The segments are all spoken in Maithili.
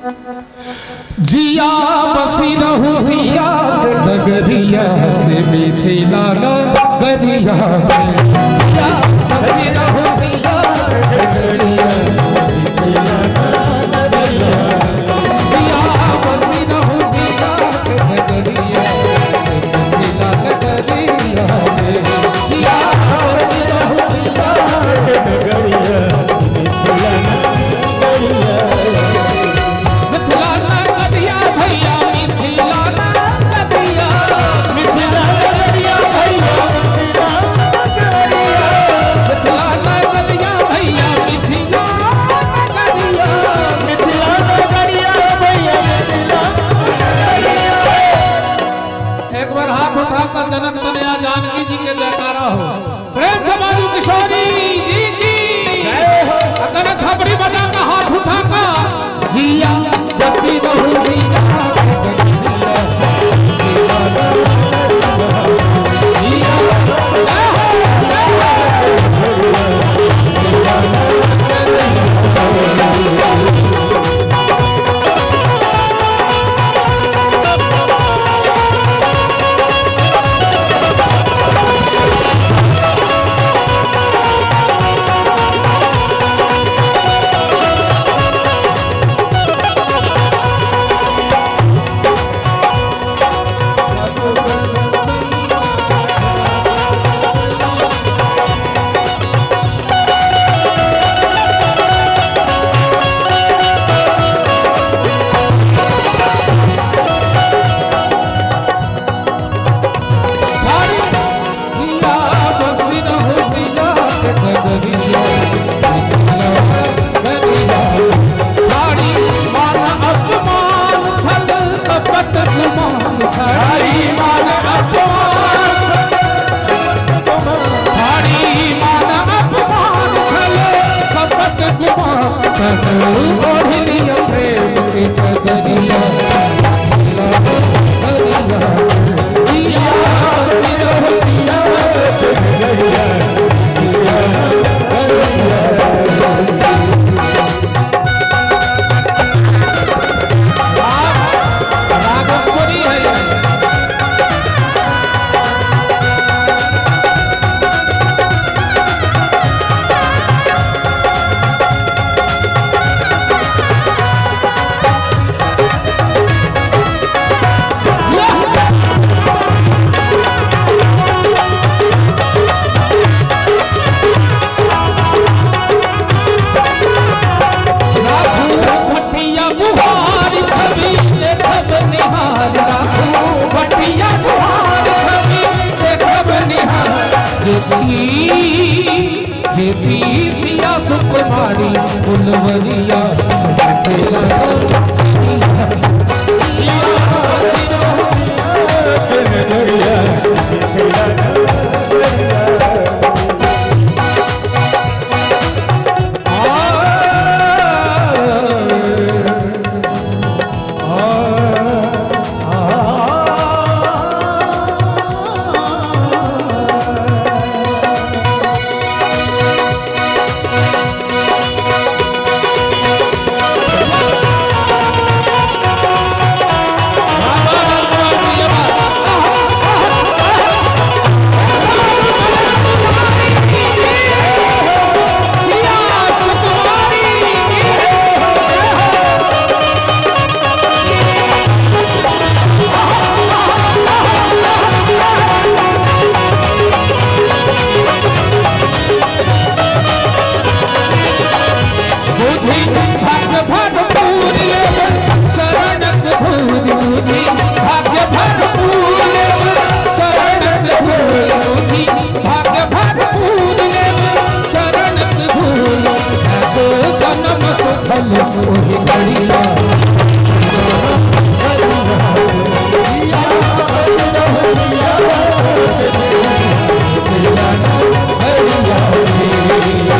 जिया बसी रहु सिया डगरिया से मिथिला नगरिया में। जिया बसी रहु सिया डगरिया, जिया बसी रहु सिया डगरिया से मिथिला नगरिया में। जिया बसी रहु सिया नगरिया मिथिला नगरिया। मिथिला नगरिया भैया, मिथिला नगरिया, मिथिला नगरिया भैया, मिथिला नगरिया, मिथिला नगरिया भैया, मिथिला नगरिया, मिथिला नगरिया भैया, मिथिला नगरिया। एक बार हाथ उठाकर जनक तनया जानकी जी के जयकारा हो। प्रेम से बाजू किशोरी जी की जय हो। अगर खबरी बजा का हाथ उठाकर जिया बसी रहु सिया जिया, जय हो, जय हो। सारी जिया बसी रहु सिया डगरिया, मिथिला नगरिया। छाड़ी मान अपमान छल कपट गुमान, छाड़ी मान अपमान छल, छाड़ी मान अपमान छल कपट गुमान, तन ओढ़ लिया प्रेम के चदरिया, मिथिला नगरिया। जिया बसी रहु सिया नगरिया मिथिला नगरिया। रागेश्वरी है ये। राखू भटिया बुहार छवि देखब निहार, राखू भटिया बुहार छवि देखब निहार। जेती जेती सिया सुकुमारी फुलवरिया, मिथिला नगरिया। जिया बसी रहु नगरिया मिथिला नगरिया। सिया सुकुमारी की जय हो। बुझी भाग्य भरपूर लेब चरणक धूल, बुझी भाग्य भरपूर लेब चरणक धूल, बुझी भाग्य भरपूर लेब चरणक धूल। अब जन्म सुफल मोहि घड़िया, मिथिला नगरिया। मिथिला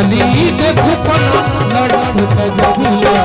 चली देखू पना लड़त नजरिया।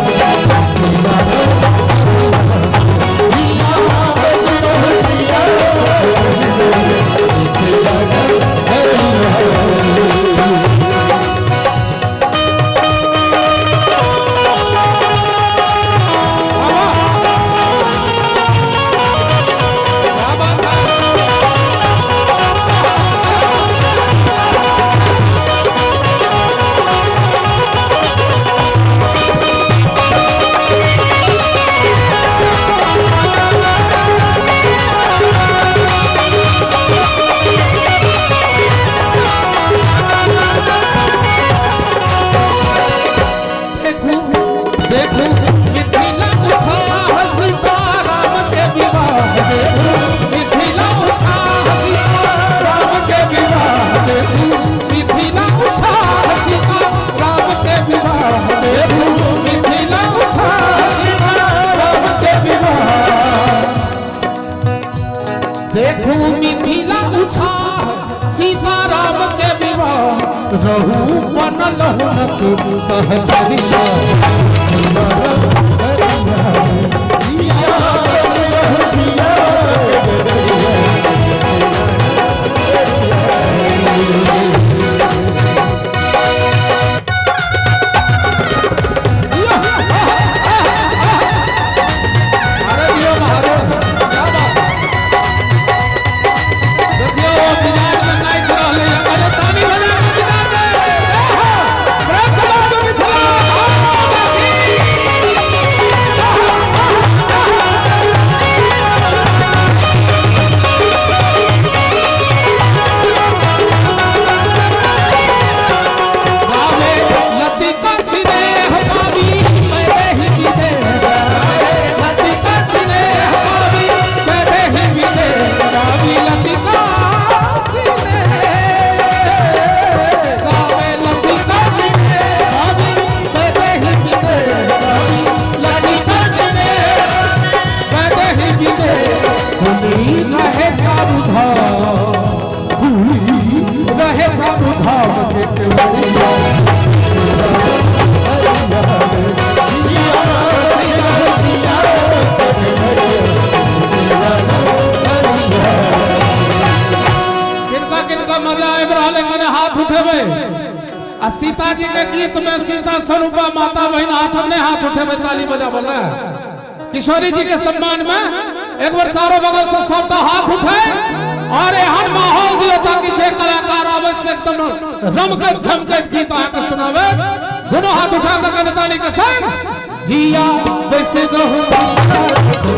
देखू मिथिला उछाह सीता राम के विवाह रहू बनल हुनक सहचरिया। आ सीता जी के गीत में सीता स्वरूपा माता बहन आ सबने हाथ उठेबे ताली बजा बोला। किशोरी जी के सम्मान में एक बार चारों बगल से सबका हाथ उठे और एहन माहौल दियो ताकि जे कलाकार आवे से एकदम रमकत झमकत गीत आके सुनावे। दोनों हाथ उठा के ताली के संग जिया वैसे रहू सीता।